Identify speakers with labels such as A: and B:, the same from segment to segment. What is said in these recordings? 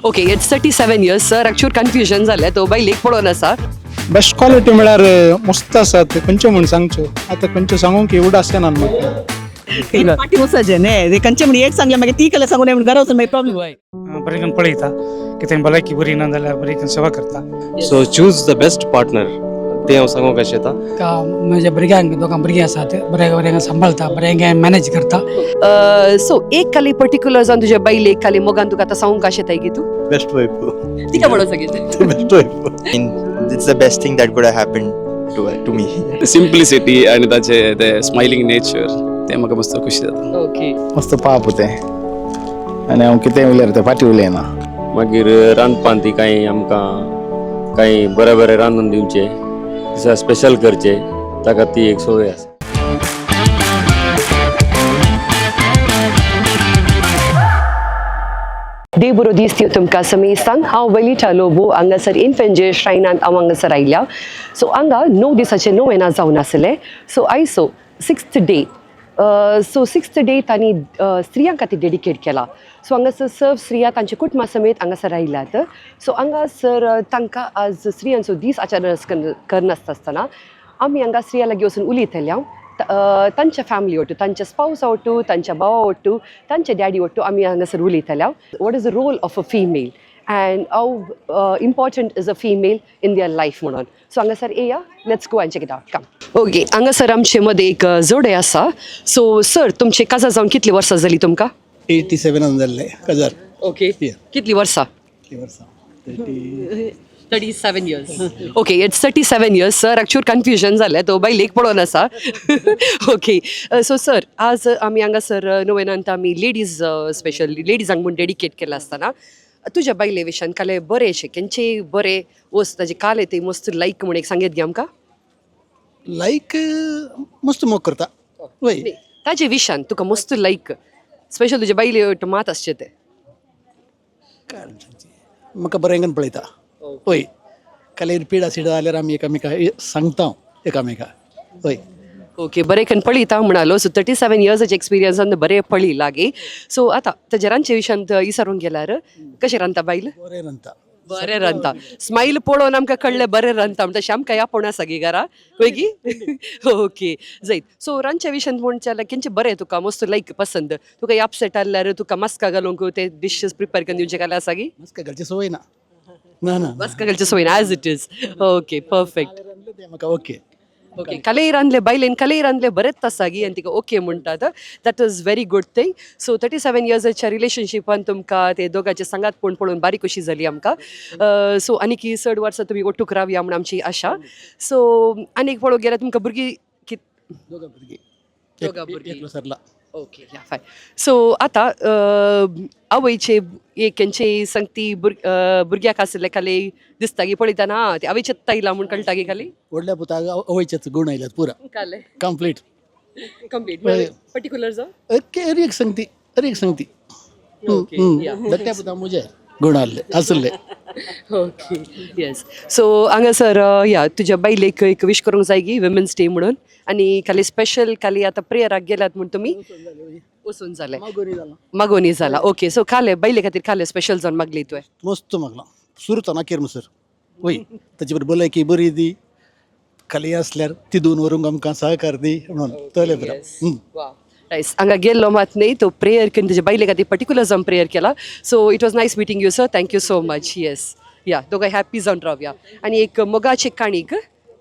A: Okay, it's 37 years sir. Actual confusion जालें, तो बायल एक पळोवन आसा.
B: बेस्ट क्वालिटी म्हळ्यार मस्त आसात. खंयच्यो म्हूण सांगच्यो आतां, खंयच्यो सांगूंक एवढं आसना म्हाका.
C: फाटी वचचें न्ही, खंयचें म्हण एक सांगलें, मागीर ती केलें सांगून घरा वचून मागीर प्रॉब्लेम.
D: बरें करून पळयता, कितें भलायकी बरी ना जाल्यार बरी करून सेवा करता.
E: So choose the best partner, तें हांव सांगूंक अशें येता.
F: म्हज्या भुरग्यांक, दोगां भुरगीं आसात, बऱ्या बऱ्यांक सांबाळटा, बऱ्यांक मॅनेज करता.
A: सो एक खाली पर्टिक्युलर जावन तुज्या बायलेक खाली मोगान तुका आतां सांगूंक कशें येता गी तूं?
G: Best wife.
A: तिका म्हणून सांगितलें.
G: Best wife.
H: It's the best thing that could have happened to me.
I: Simplicity आनी ताचे ते स्मायलिंग नेचर, तें म्हाका मस्त खुशी जाता.
A: ओके.
J: मस्त पाप तें आनी हांव कितें उलयता तें फाटीं उलयना.
E: मागीर रांदपान ती कांय आमकां कांय बरें बरें रांदून दिवचें, दिसा स्पेशल करचें, ताका ती एक संवय आसा.
A: देव बरो दीस दिवं तुमकां समेस्तांक. हांव वलिटा लोबो, हांगासर इन्फेंजे श्रायनांत हांव हांगासर आयल्या. सो हांगा 9 दिसाचें नोवेना जावन आसलें. सो आयसो sixth day. So sixth day तांणी स्त्रियां खातीर डेडिकेट केला. सो हांगासर सर्व स्त्रिया तांच्या कुटुंबा समेत हांगासर आयल्यात. सो हांगासर तांकां आज स्त्रियांचो दीस आचरण करनासता आसतना आमी हांगा स्त्रिया लागीं वचून उलयतले हांव. तांच्या फॅमिली ಒಟ್ಟು, तांच्या स्पावसा ಒಟ್ಟು, तांच्या भावा ಒಟ್ಟು, तांच्या डॅडी ಒಟ್ಟು आमी हांगासर उलयतले. What is the role of a female and how important is a female in their life म्हणून. सो हांगासर येया, let's go and check it out, come. Okay, हांगासर आमचे मदें एक जोडे आसा. सो सर, तुमचे काजार जावन कितली वर्सां जाली तुमकां?
G: 87 जाल्ले काजार.
A: ओके.
G: Yeah.
A: कितली वर्सां?
G: कितलीं वर्सां, 30.
A: 37 years. Okay, it's 37 years sir. Actual confusion जालें, तो बायल एक पळोवन आसा. ओके, सो सर, आज आमी हांगासर नोवेनांत आमी लेडीज, स्पेशल लेडीजांक म्हूण डेडिकेट केलां आसतना, तुज्या बायले विशयान काले बरें अशें केंचे बरें वस्त ताजे काले ते मस्त लायक म्हूण एक सांगेत गे आमकां.
G: लायक मस्त मोग करता, वय.
A: न्ही, ताजे विशयान तुका मस्त लायक, स्पेशल तुज्या बायले मात आसचें तें.
G: म्हाका बरें करून पळयता, वय. कालेर पिडा सिडा जाल्यार आमी एकामेका सांगता एकामेका, वय.
A: ओके, बरें कन पळयता म्हणालो. सो 37 इयर्साचे एक्सपिरियन्सान बरें पळय लागीं. सो आतां ताच्या रांदचे विशयांत विचारूंक गेल्यार, कशें रांदता बायल?
G: बरें रांदता.
A: बरें रांदता. स्मायल पळोवन आमकां कळ्ळें बरें रांदता म्हणटा. तशें आमकां ह्या पोण आसा गे घरा वयगी. ओके जैत. सो रांदच्या विशयांत म्हण जाल्यार केंचे बरें तुका मस्त लायक पसंद, तुका अपसेट आहल्यार तुका मस्का घालूंक ते डिशीस प्रिपेर करून दिवचे काल्यार आसा गी?
G: मस्का घालची संवय ना, ना ना.
A: मस्का घालची संवय ना, as it is. Okay, perfect.
G: रांदलें तें म्हाका ओके.
A: ओके, कलई रांदले बायलेन, कलई रांदले बरेंच आसा गी आनी तिका ओके म्हणटात. That is very good thing. So 37 इयर्साच्या रिलेशनशिपान तुमकां ते दोगांचे सांगात पूण पळोवन बारी खुशी जाली आमकां. सो आनीक चड वर्सां तुमी ओटूक रावया म्हूण आमची आशा. सो आनीक पळोवंक गेल्यार तुमकां भुरगीं कित?
G: दोगां भुरगीं.
A: दोगां भुरगीं.
G: एकलो सरला.
A: ओके, या फायन. सो आतां आवयचे एक केंचे संगती भुरग्याक आशिल्ले खाली दिसता गी पळयतना, आं, ते आवयचेच आयला म्हूण कळटा गी खाली?
G: व्हडल्या पुताक अवयचेच गुण आयल्यात पुरा.
A: काले
G: कंप्लीट.
A: कंप्लीट.
G: हय.
A: पर्टिक्युलर जावं.
G: ओके, अरी एक संगती, अरी एक संगती.
A: ओके, या.
G: धाकट्या पुता म्हजे गुण आहले आसले.
A: ओके, येस. सो हांगासर या तुज्या बायलेक एक विश करूंक जाय गी वुमेन्स डे म्हणून आनी खाली स्पेशल खाली आतां प्रेयराक गेलात म्हूण तुमी वचून जालें.
G: मागोनी जाला.
A: मागोनी जाला. ओके, सो खाले बायले खातीर खाले स्पेशल जावन मागली तुवें?
G: मस्त मागलां सुरता ना केर सर, वय. ताचे बरोबर भलायकी बरी दी, खाली आसल्यार ती दोन व्हरूंक आमकां सहकार दी म्हणून तले बरें.
A: नायस. हांगा गेल्लो मात न्ही तो प्रेयर करून तुज्या बायले खातीर पर्टिक्युलर जावन प्रेयर केला. So it was nice meeting you sir, thank you so much. Yes, या दोगांय हॅप्पी जावन रावया आनी एक मोगाचे काणीक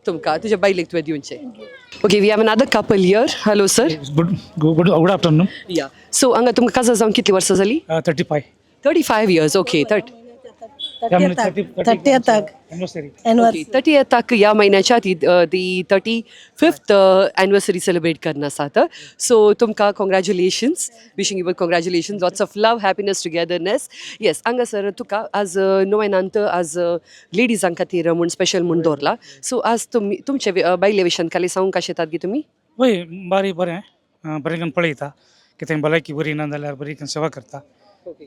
A: तुमकां तुज्या बायलेक तुवें दिवचें. Okay, we have another couple here. Hello sir.
D: Good good good afternoon.
A: या, सो हांगा तुमकां काजार जावन कितलीं वर्सां जालीं?
D: 35.
A: 35 years. Okay, thirt
C: 30th
D: anniversary.
C: Anniversary.
A: 30थाक ह्या म्हयन्याच्या ती ती 35th anniversary celebrate करना आसात. सो तुमकां congratulations, wishing you congratulations, lots of love, happiness, togetherness. Yes, हांगासर तुका आज नोवेनांत आज लेडीजां खातीर म्हूण स्पेशल म्हूण दवरला. सो आज तुमी तुमचे बायले विशयान खाली सांगूंक कशें येतात गी तुमी?
D: वय, बारी बरें, बरें करून पळयता, कितें भलायकी बरी ना जाल्यार बरी करून सेवा करता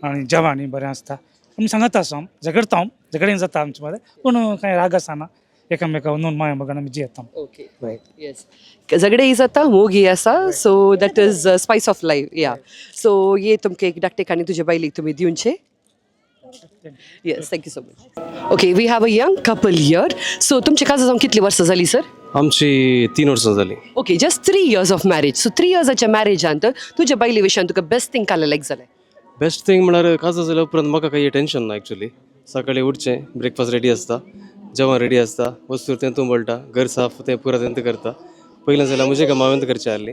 D: आनी जेवण बरें आसता. आमी सांगत आसा, झगडता, झगडें जाता आमचे मदें, पूण कांय राग आसना. एकामेका नून माया मोगान आमी जियेता.
A: ओके, येस. झगडेय जाता, मोगूय आसा. So that is spice of life. Yeah, so ये तुमकां एक धाकटे काणी तुजे बायलेक तुमी दिवचे. Yes, thank you so much. Okay, we have a young couple here. So तुमचे काजार जावन कितली वर्सां जाली सर?
E: आमची 3 वर्सां जाली.
A: Okay, just 3 years of marriage. So 3 इयर्साच्या मॅरेजांत तुज्या बायले विशयान तुका बेस्ट थिंग काल लायक जालें?
E: बेस्ट थिंग म्हळ्यार काजार जाल्या उपरांत म्हाका काही टेन्शन ना एक्चुली. सकाळी उठचें, ब्रेकफास्ट रेडी आसता, जेवण रेडी आसता, वस्तू तें तूं घर साफ तें पुरा तेंत करता. पयलें जाल्यार म्हजें काम हांवें करचें आहली.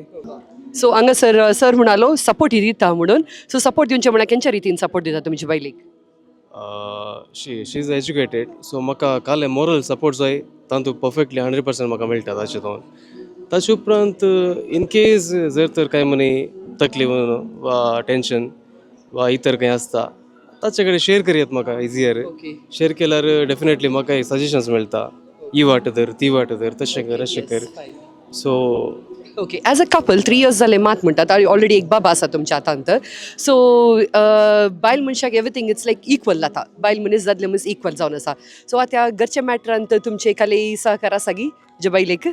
A: सो हांगासर सर म्हणालो सपोर्ट दिता म्हणून. सो सपोर्ट दिवचे म्हळ्यार केंच्या रितीन सपोर्ट दिता तुमच्या बायलेक?
E: She is educated, so म्हाका काले मोरल सपोर्ट जाय तातूंत परफेक्टली 100% म्हाका मेळटा ताचे दोन. ताचे उपरांत इन केस जर तर कांय मनी तकलीफ वा टेंशन वा इतर कांय आसता, ताचे कडेन शेअर करयत म्हाका इजियर. शेअर केल्यार डेफिनेटली म्हाका एक सजेशन्स मेळटा, ही वाट धर, ती वाट धर, तशें कर, अशें कर, so.
A: Okay, as a couple 3 years जाले मात म्हणटात ऑलरेडी एक बाबा आसा तुमच्या हातांत. सो बायल मनशाक एवरीथींग it's like equal जाता. बायल मनीस दादले मनीस इक्वल जावन आसा. सो आतां घरच्या मॅटरांत तुमचे काले सहकार आसा गी जे बायलेक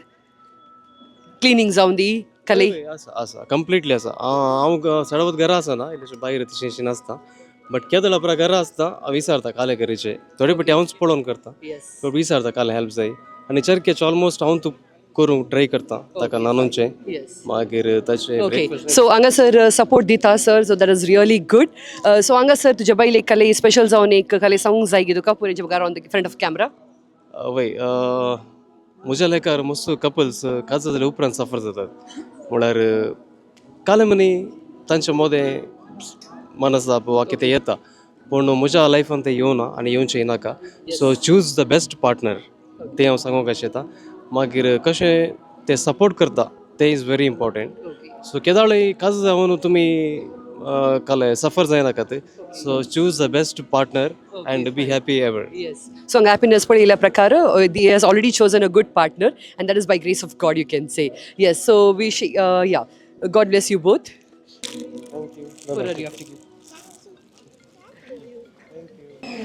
A: क्लिनींग जावन दी काले?
E: आसा, आसा, कंप्लिटली आसा. हांव चडवत घरा आसना, इल्लेशें भायर तशें नासता, बट केदळ अपरा घरा आसता, हांव विचारता काले करीचे. थोडे फावटी हांवच पळोवन करता, पण विचारता काले हेल्प जाय आनी चरकेच ऑलमोस्ट हांव तूं करूंक ट्राय करता ताका नानूचें. मागीर ताचें
A: ओके
E: breakfast.
A: सो हांगासर सपोर्ट दिता sir, so that is really good. So हांगासर तुज्या बायलेक काले स्पेशल जावन एक काले सांगूंक जाय गी तुका पुरें बघार on the front of camera?
E: वय, म्हज्या लेखार मस्त कपल्स काजार जाल्या उपरांत सफर जातात. म्हळ्यार काले मनी तांच्या मदें मनस्ताप वा कितें येता, पूण म्हज्या लायफान तें येवना आनी येवचें नाका. So choose the best partner, तें हांव सांगूंक आशेता. मागीर कशें ते सपोर्ट करता तें is very important. सो केदाळय काजार जावन तुमी काले सफर जायनाकात. So choose the best partner and be happy ever.
A: Yes. So ang happiness पळयल्या प्रकार he has already chosen a good partner, and that is by grace of God, you can say. Yes. So we yeah. God bless you both.
E: Thank you.
A: Thank you.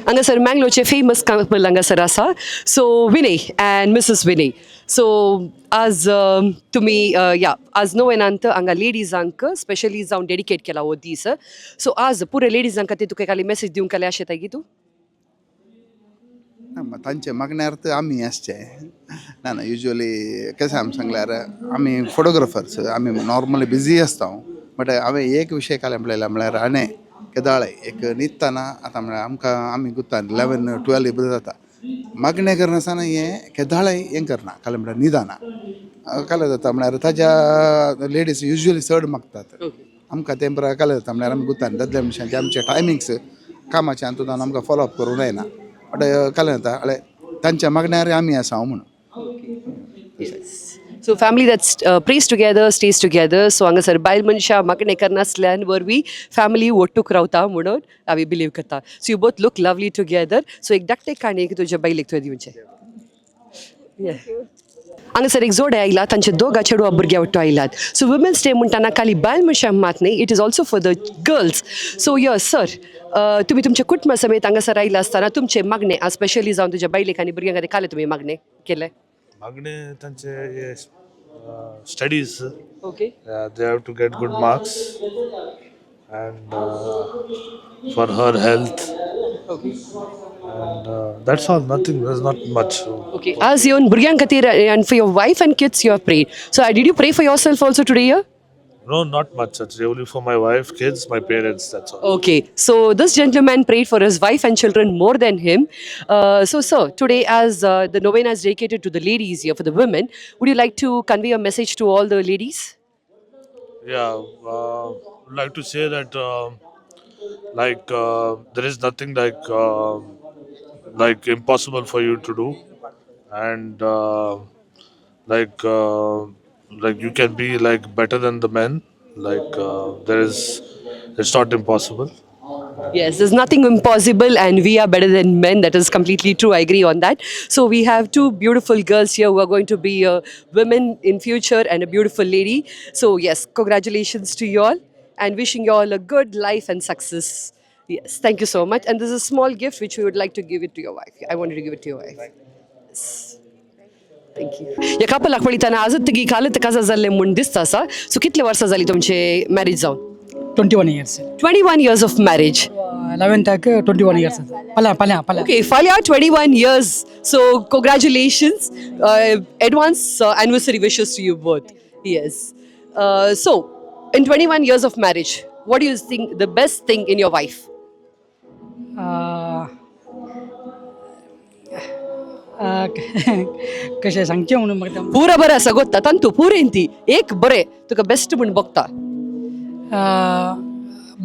A: हांगासर मँगलोरचे famous कपल हांगासर आसा. So Vinay and Mrs Vinay, so आज तुमी या आज नोवेनांत हांगा लेडीजांक specially जावन dedicate केला हो दीस. सो आज पुरे लेडीजांक खातीर तुका एखादी मेसेज दिवंक आसले अशें गी तूं?
K: ना, तांचे मागण्यार तर आमी आसचे ना. ना, युजली कशें आमी सांगल्यार आमी फोटोग्राफर्स, आमी नॉर्मली बिजी आसता. बट हांवें एक विशय काल पळयला म्हळ्यार हाणें केदाळे एक न्हिदतना आतां म्हळ्यार आमकां आमी गुत्ता 11-12 बी जाता. मागणें करनासतना हें केदाळे हें करना काल म्हळ्यार न्हिदना काल जाता. म्हळ्यार ताज्या लेडीज युजली चड मागतात आमकां. तें बरें काल जाता म्हळ्यार आमी गुत्ता दादल्या मनशांचे आमचे टायमिंग्स कामाचे हातूंत आमकां फॉलो अप करूंक जायना. बट काल जाता हळे तांच्या मागण्यार आमी आसा म्हणून.
A: So family that's prays together stays together. So हांगासर बायल मनशां मागणें करनासल्यान वरवीं फॅमिली ओट्टूक रावता म्हणून हांवें बिलीव करता. So you both look lovely together. So एक धाकटें काणी तुज्या बायलेक तुवें दिवचें. हांगासर एक जोडे आयला, तांचे दोगा चेडवा भुरग्या वट्टो आयलात. सो वुमेन्स डे म्हणटाना खाली बायल मनशां मात न्ही, it is also for the girls. So yes sir, तुमी तुमच्या कुटुंबा समेत हांगासर आयला आसतना तुमचे मागणे आज स्पेशली जावन तुज्या बायलेक आनी भुरग्यां खातीर काले तुमी मागणे केले?
L: मागणे तांचे studies. They have to get good marks and for her health and that's all. Nothing, there's not much.
A: Okay, आज येवन भुरग्यां खातीर and for your wife and kids you have prayed. So did you pray for yourself also today?
L: No, not much. It's only for my wife, kids, my parents, that's all.
A: Okay, so this gentleman prayed for his wife and children more than him. So, sir, today as the novena is dedicated to the ladies here, for the women, would you like to convey a message to all the ladies?
L: Yeah, would like to say that like there is nothing like impossible for you to do and like you can be like better than the men. Like there is it's not impossible.
A: Yes, there's nothing impossible, and we are better than men. That is completely true. I agree on that. So we have two beautiful girls here who are going to be women in future and a beautiful lady. So yes, congratulations to you all, and wishing you all a good life and success. Yes, thank you so much. And this is a small gift which we would like to give it to your wife. I wanted to give it to your wife. Yes. Thank you. ह्या कपलाक पळयतना आजच तुगी कालच काजार जाल्लें म्हूण दिसता आसा. सो कितले वर्सां जालीं तुमचे मॅरेज जावन?
F: 21 years.
A: 21 years of marriage.
F: लेवन्थाक 21 years फाल्यां फाल्यां फाल्यां.
A: ओके, फाल्यां 21 years. So congratulations, advance anniversary wishes to you both. Yes, so in 21 years of marriage, what you think the best thing in your wife?
F: कशें सांगचें म्हणून म्हाका.
A: पुरा बरें आसा गोत्ता तांतू पुरेन ती एक बरें तुका बेस्ट म्हूण बघता.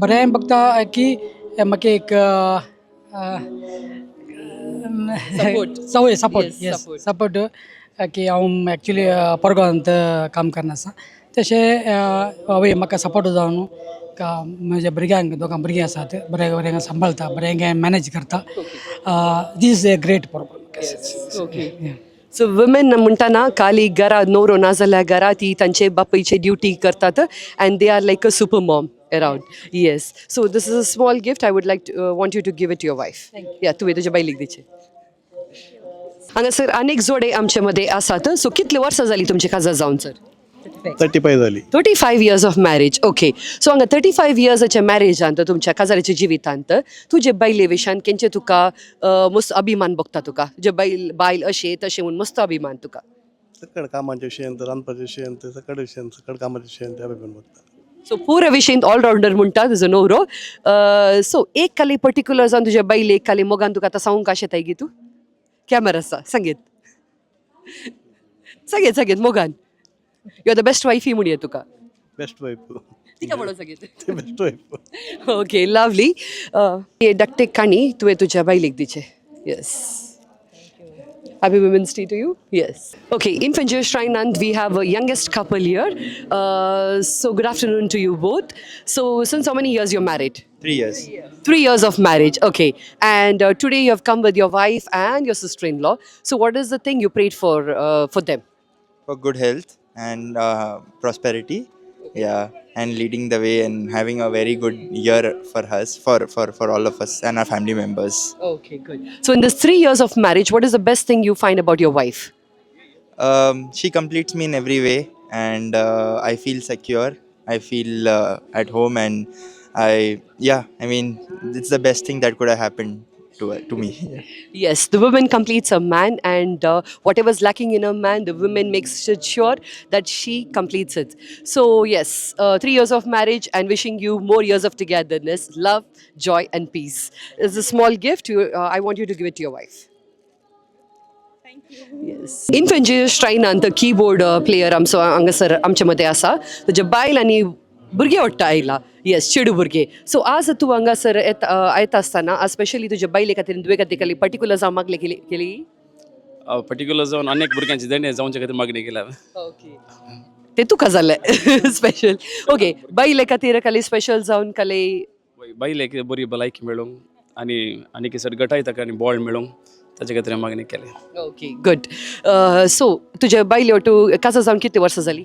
F: बरें बघता की म्हाका एक
A: Support.
F: सवय support.
A: Yes,
F: yes.
A: Support.
F: Support की हांव एक्चुली परगांवांत काम करना आसा, तशें आवय म्हाका सपोर्ट जावन का म्हज्या भुरग्यांक, दोगां भुरगीं आसात, बरें बरें सांबाळता, बरें मॅनेज करता. This is a great problem.
A: Okay, so women म्हणटाना खाली घरा नवरो ना जाल्यार घरा ती तांचे बापायचे ड्युटी करतात and they are like a super mom around. Yes, so this is a small gift. I would like want you to give it your wife. या, तुवें तुज्या बायलेक दिचें. हांगासर अनेक जोडे आमचे मध्ये आसात. सो कितले वर्सां जाली तुमची काजार जावन सर?
G: 35 जाली.
A: 35 years of marriage, okay. So हांगा 35 इयर्साच्या मॅरेजांत, तुमच्या काजाराच्या जिवितांत तुजे बायले विशयान केंचे तुका मस्त अभिमान बघता तुका, तुजे बायल बायल अशें तशें म्हूण मस्त अभिमान तुका?
G: सकड कामाच्या विशयांत, रांदपाच्या विशयांत, सकड विशयांत, सकड कामाच्या विशयांत अभिमान बघता.
A: सो पुरा विशयंत ऑलरावंडर म्हणटा तुजो नवरो. सो एक खाली पर्टिक्युलर जावन तुज्या बायलेक खाली मोगान तुका आतां सांगूंक कशें येताय गी तूं? कॅमेरा आसा, सांगेत सांगेत सांगेत मोगान you are the best wifey म्हणये तुका.
G: Best wife.
A: तिका म्हणून सांगेत.
G: Best wife.
A: Okay, lovely. हे धाकटे काणी तुवें तुज्या बायलेक दिचे. Yes. Happy Women's Day to you. Yes. Okay, Infant Jesus Shrine and we have a youngest couple here. So good afternoon to you both. So since how many years you're married?
H: 3 years.
A: 3 years of marriage. Okay. And today you have come with your wife and your sister-in-law. So what is the thing you prayed for them?
H: For good health and prosperity. Yeah, and leading the way and having a very good year for us, for all of us and our family members.
A: Okay, good. So in this 3 years of marriage, what is the best thing you find about your wife?
H: She completes me in every way, and I feel secure. I feel at home, and I yeah, I mean, it's the best thing that could have happened to me.
A: Yes, the woman completes a man, and whatever's lacking in a man, the woman makes it sure that she completes it. So, yes, 3 years of marriage and wishing you more years of togetherness, love, joy, and peace. It's a small gift. I want you to give it to your wife. Yes. Infant Jesus Shrine अंत keyboard player आमचो हांगासर आमचे मदें आसा. तुजे बायल आनी भुरगे वाडटा आयला. येस, चेडू भुरगे. सो आज तूं हांगासर येता आसतना आज स्पेशली तुज्या बायले खातीर, तुवें खातीर खाली पर्टिक्युलर जावं मागले केली केली?
I: पर्टिक्युलर जावन अनेक भुरग्यांची देणे जावचे खातीर मागणी केल्या.
A: ओके, ते तुका जालें स्पेशल. ओके, बायले खातीर खाली स्पेशल जावन खाली?
I: बायलेक बरी भलायकी मेळूंक आनी आनी सर गटाय ताका आनी बळ मेळूंक, ताचे खातीर हांवें मागणी केली.
A: Okay, good. सो तुज्या बायले वटू काजार जावन कितली वर्सां जाली?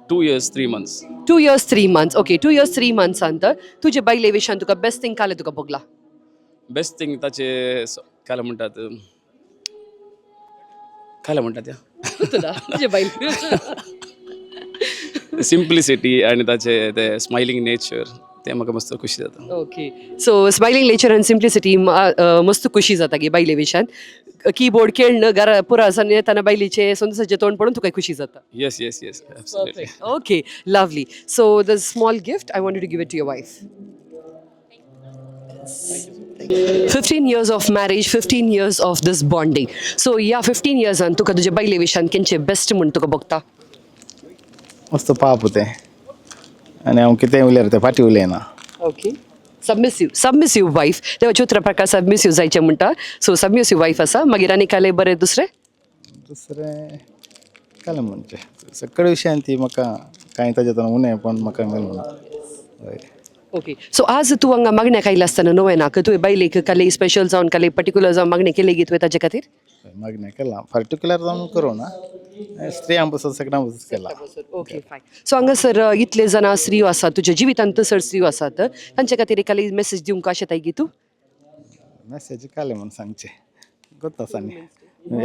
I: 2 years 3 months.
A: 2 years 3 months. Okay, 2 years 3 मंथ्सांत तुजे बायले विशयान तुका बेस्ट थिंग काले तुका भोगला?
I: बेस्ट थिंग ताचे काय म्हणटात, काय म्हणटात त्या
A: तुजे बायल.
I: सिम्प्लिसिटी आनी ताचे ते स्मायलींग नेचर, ते म्हाका मस्त खुशी जाता.
A: Okay, so smiling nature and simplicity मस्त खुशी जाता गी बायले विशयान. कीबोर्ड खेळणं घरा पुरा आसा येताना बायलेचे संतोषाचें तोंड पळोवन तुका खुशी जाता.
I: Yes, absolutely.
A: Okay, lovely. So the small gift, I want to give it to your wife. 15 years of marriage, 15 years of this bonding. So ह्या 15 इयर्सान तुका तुज्या बायले विशयान केंचे बेस्ट म्हूण तुका बघता?
J: मस्त पाप तें आनी हांव कितेंय उलयल्यार तें फाटीं उलयना.
A: Okay, submissive, submissive wife. तेव्हा चौथ्या प्रकार सबमिसिव जायचें म्हणटा. सो सबमिसिव वायफ आसा. मागीर आनी काले बरें दुसरें?
J: दुसरें कालें म्हणचें, सगळे विशयान ती म्हाका कांय ताजें उणें पण म्हाका मेळना, हय.
A: ओके, सो आज तूं हांगा मागण्याक आयला आसतना नोवेनाक तुवें बायलेक काले स्पेशल जावन काले पर्टिक्युलर जावन मागणें केली गी तुवें ताजे खातीर?
J: मागणें केलां, पर्टिक्युलर जावन करूं ना, स्त्रियां बसून सगळ्यां बसून केलां.
A: Okay, fine. सो हांगासर इतले जाणां स्त्रियो आसात, तुज्या जिवितांत चड स्त्रियो आसात, तांचे खातीर एकाली मेसेज दिवंक कशें येता गी तूं?
J: मॅसेज कालें म्हूण सांगचें गोत आसा न्ही,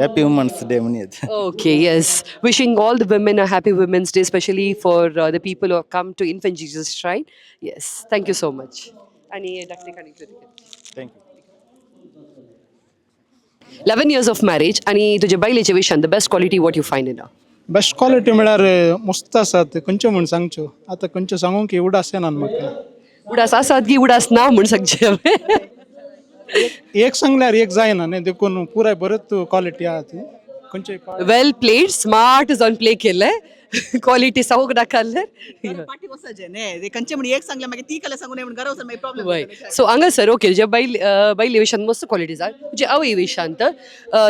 J: हॅपी वुमन्स डे म्हणयेत.
A: Okay, yes. Wishing all the women a happy Women's Day, especially for the people who have come to Infant Jesus Shrine. Yes, thank you so much. आनी धाकटे काणी.
J: Thank you.
A: 11 years of marriage आनी तुजे बायलेचे विशयान the best quality what you find in?
B: Best quality म्हळ्यार मस्त आसात. खंयच्यो म्हूण सांगच्यो आतां, खंयच्यो सांगूंक की उडास येना म्हाका.
A: उडास आसात की उडास ना म्हूण सांगचें हांवें?
B: एक सांगल्यार एक जायना न्ही, देखून पुराय बरेच क्वॉलिटी आहा ती खंयचे.
A: वेल प्लेड, स्मार्ट जावन प्ले केल्लें, क्वॉलिटी सांगूंक नाका.
C: पाटी वचचे न्ही, खंयचे म्हण एक सांगलें, मागीर ती कला सांगू नये म्हण घरा वचून मागीर प्रॉब्लेम.
A: वय, सो हांगासर ओके, जे बायल बायले विशयान मस्त क्वॉलिटीज आहा. तुजे आवय विशयांत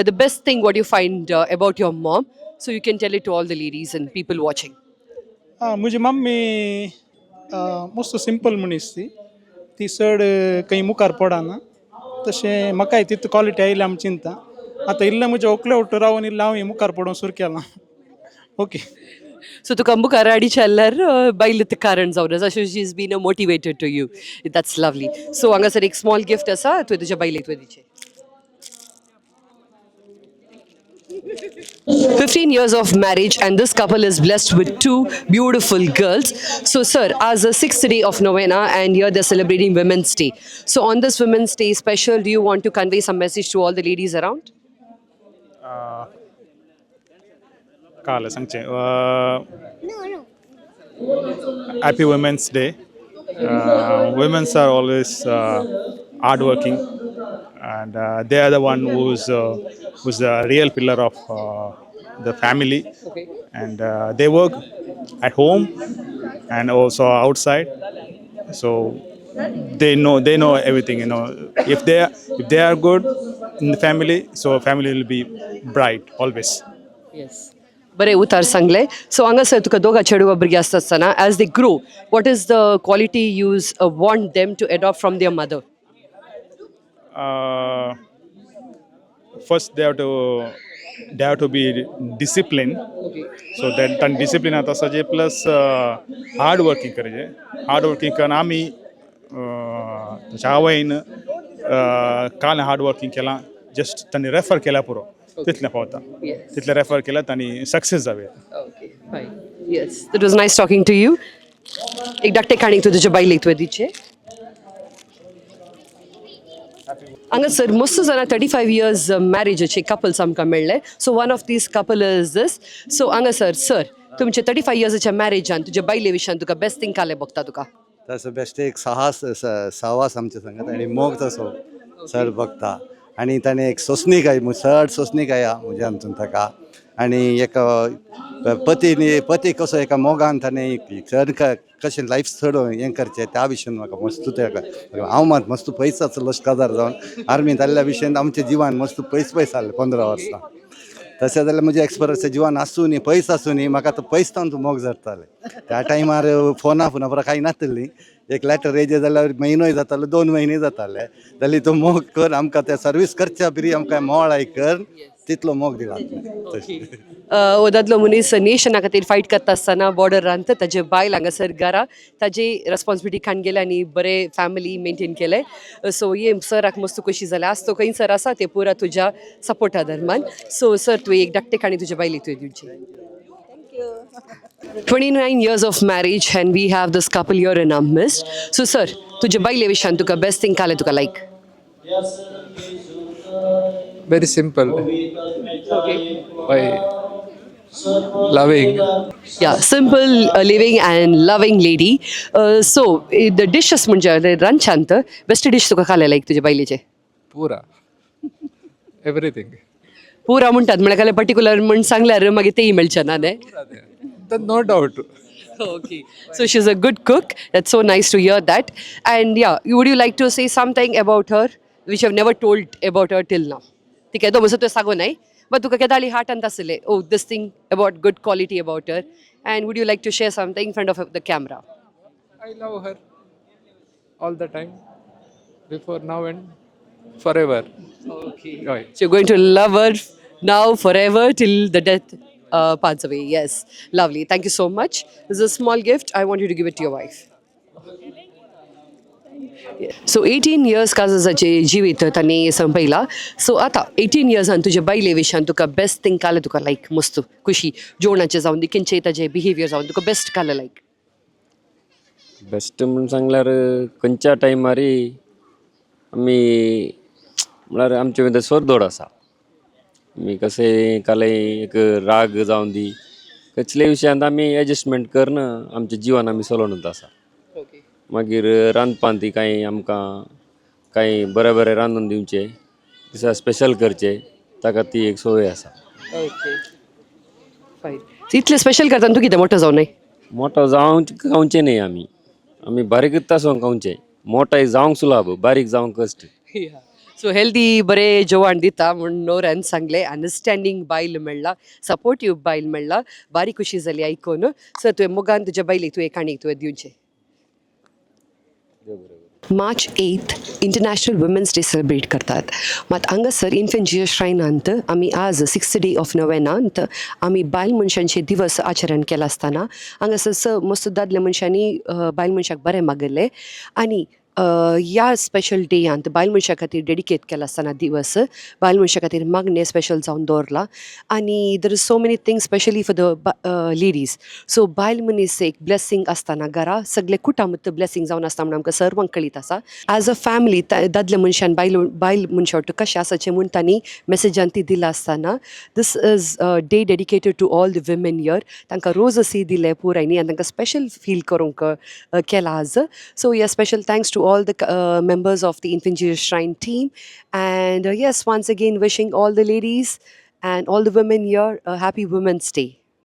A: the best thing what you find about your mom, so you can tell it to all the ladies and people watching.
B: आं, म्हजी मम्मी मस्त सिंपल मनीस ती. ती चड खंय मुखार पडना. तशें म्हाकाय तितू क्वॉलिटी आयल्या आमी चिंता. आतां इल्लें म्हजें व्हंकले वट्ट रावन इल्लें हांव मुखार पडोवंक सुरू केलां, ओके.
A: सो तुका मुखार हाडीचें जाल्यार बायल कारण जावन आसा. So she is been a motivated to you. That's lovely. So हांगासर एक स्मॉल गिफ्ट आसा, तुवें तुज्या बायलेक तुवें दिचें. 15 years of marriage and this couple is blessed with two beautiful girls. So sir, as a sixth day of novena and here they're celebrating Women's Day. So on this Women's Day special, do you want to convey some message to all the ladies around?
M: काल सांगचें, happy Women's Day. Womens are always hard working and they are the one who's the real pillar of the family and they work at home and also outside, so they know everything. If they are good in the family, so family will be bright always.
A: Yes. बरें उतार सांगलें. So हांगासर तुका दोगा चेडवा भुरगीं आसता आसतना, as they grow, what is the quality you want them to adopt from their mother?
M: First they have to be disciplined, so that तांणी डिसिप्लीन आतां आसा, प्लस हार्ड वर्किंग करचें. हार्ड वर्किंग करून आमी ताच्या आवयन काल हार्ड वर्किंग केलां, जस्ट तांणी रेफर केल्या पुरो, तितलें पावता. तितलें रेफर केल्यार तांणी success जावया.
A: Okay, fine. Yes, it was nice talking to you. एक धाकटे काणी तूं तुज्या बायलेक तुवें दिचें. हांगासर मस्त जाणां 35 इयर्स मॅरेजाचे कपल्स आमकां मेळ्ळे. So one of these couple is this. So हांगासर सर, तुमचे 35 इयर्साच्या मॅरेजान तुज्या बायले विशयान तुका बेस्ट थिंग काले बघता तुका?
N: तसो बेश्टे एक साहस, सहवास आमच्या संगात आनी मोग तसो चड बघता आनी ताणें एक सोंसणीकाय, चड सोंसणीकाय आहा म्हज्या हातून ताका. आनी एक पती न्ही, पती कसो एका मोगान ताणें चड कशें लायफ चड हें करचें, त्या विशयान म्हाका मस्त तेका. हांव मात मस्त पयस आसलो, काजार जावन आर्मींत आसल्या विशयान आमच्या जिवान मस्त पयस पयस आहलें 15 वर्सां. तशें जाल्यार म्हजें एक्सपिरियन्स जिवान आसूं न्ही, पयस आसूं न्ही, म्हाका आतां पयस तावन मोग जाताले. त्या टायमार फोना फोना पुरो कांय नासली. एक लॅटर येयलें जाल्यार म्हयनोय जातालो, 2 म्हयने जाताले. जाल्यार तो मोग कर आमकां ते सर्वीस करच्या बरी आमकां मोळाय कर, तितलो मोग दिला तशें.
A: हो दादलो मनीस नेशना खातीर फायट करता आसतना बॉर्डरांत ताजे बायल हांगासर घरा ताजी रेस्पॉन्सिबिलिटी खाण गेले आनी बरें फॅमिली मेंटेन केलें. सो ये सराक मस्त खोशी जालें. आज तो खंय सर आसा ते पुरा तुज्या सपोर्टा दरम्यान. सो सर, तुवें एक धाकटे काणी तुज्या बायलेक तुवें दिवची. 29 years of marriage and we have this couple here in our midst. So sir, तुझ्या बायले विशयान तुका बेस्ट थिंग काले तुका लायक?
O: Very simple. By loving.
A: Yeah, simple living and loving lady. So the dishes म्हणजे रांदच्यांत बेस्ट डिश तुका खाले लायक तुझ्या बायलेचे?
O: Pura. Everything.
A: पुरा म्हणटात म्हळ्यार काले पर्टिक्युलर म्हण सांगल्यार मागीर तेय मेळचे ना न्ही?
O: Then no doubt.
A: Okay. So she's a good cook. That's so nice to hear that. And yeah, would you like to say something about her which you have never told about her till now? ठीक आहे, तो तुवें सांगू नाही, but तुका केदाळी हार्टांत आसलें, oh, this thing about good quality about her, and would you like to share something in front of the camera?
O: I love her all the time, before, now, and forever.
A: Okay.
O: Right.
A: So you're going to love her now forever till the death parts away. Yes. Lovely. Thank you so much. This is a small gift. I want you to give it to your wife. So 18 years काजाचे जिवीत तांणी संपयला. So आतां 18 इयर्सान तुजे बायले विशयान तुका best thing काले तुका लायक मस्त खुशी, जेवणाचें जावन दी, खंयचेय ताजें बिहेवियर जावन तुका बेस्ट काले लायक?
E: बेस्ट म्हूण सांगल्यार खंयच्या टायमारय आमी म्हळ्यार आमचे भितर सोरदोड आसा. आमी कशें कालय एक राग जावन दी, कसलेय विशयांत आमी एडजस्टमेंट करन आमचें जिवन आमी चलोवन आसा. मागीर रांदपांत ती कांय आमकां कांय बरें बरें रांदून दिवचें, दिसा स्पेशल करचें, ताका ती एक संवय आसा.
A: Okay, fine. इतलें स्पेशल करता, तूं कितें मोठो जावं न्हय?
E: मोटो जावंक खावचें न्ही. आमी आमी बारीकच आसूंक खावचें. मोटो जावंक सुलाभ, बारीक जावंक कश्ट.
A: सो हेल्दी बरें जेवण दिता म्हूण नवऱ्यान सांगलें. अंडरस्टँडींग बायल मेळ्ळा, सपोर्टीव बायल मेळ्ळा. बारी खुशी जाली आयकून. सर, तुवें मोगान तुज्या बायलेक तुवें काणी तुवें दिवचें. March 8 International Women's Day celebrate करतात. मात हांगासर इन्फंट जिजस श्रायनांत आमी आज सिक्स्थ डे ऑफ नोवेनांत आमी बायल मनशांचे दिवस आचरण केला आसतना हांगासर स मस्त दादल्या मनशांनी बायल मनशाक बरें मागयलें आनी ह्या स्पेशल डेयांत बायल मनशा खातीर डेडिकेट केला आसतना दिवस बायल मनशा खातीर मागणें स्पेशल जावन दवरलां आनी there is so many things specially for the ladies. So बायल मनीस एक ब्लेसींग आसतना घरा सगळे कुटुंब ब्लेसींग जावन आसता म्हूण आमकां सर्वांक कळीत आसा. एज अ फॅमिली दादल्या मनशान बायल बायल मनशा वटेन कशें आसाचें म्हूण तांणी मेसेजान ती दिला आसतना this is day dedicated to all the women here. तांकां रोज अशी दिले पुराय न्ही आनी तांकां स्पेशल फील करूंक केला आज. So yeah, special thanks to all the members of the Infant Jesus Shrine team. And yes, once again, wishing all the ladies and all the women here a happy Women's Day.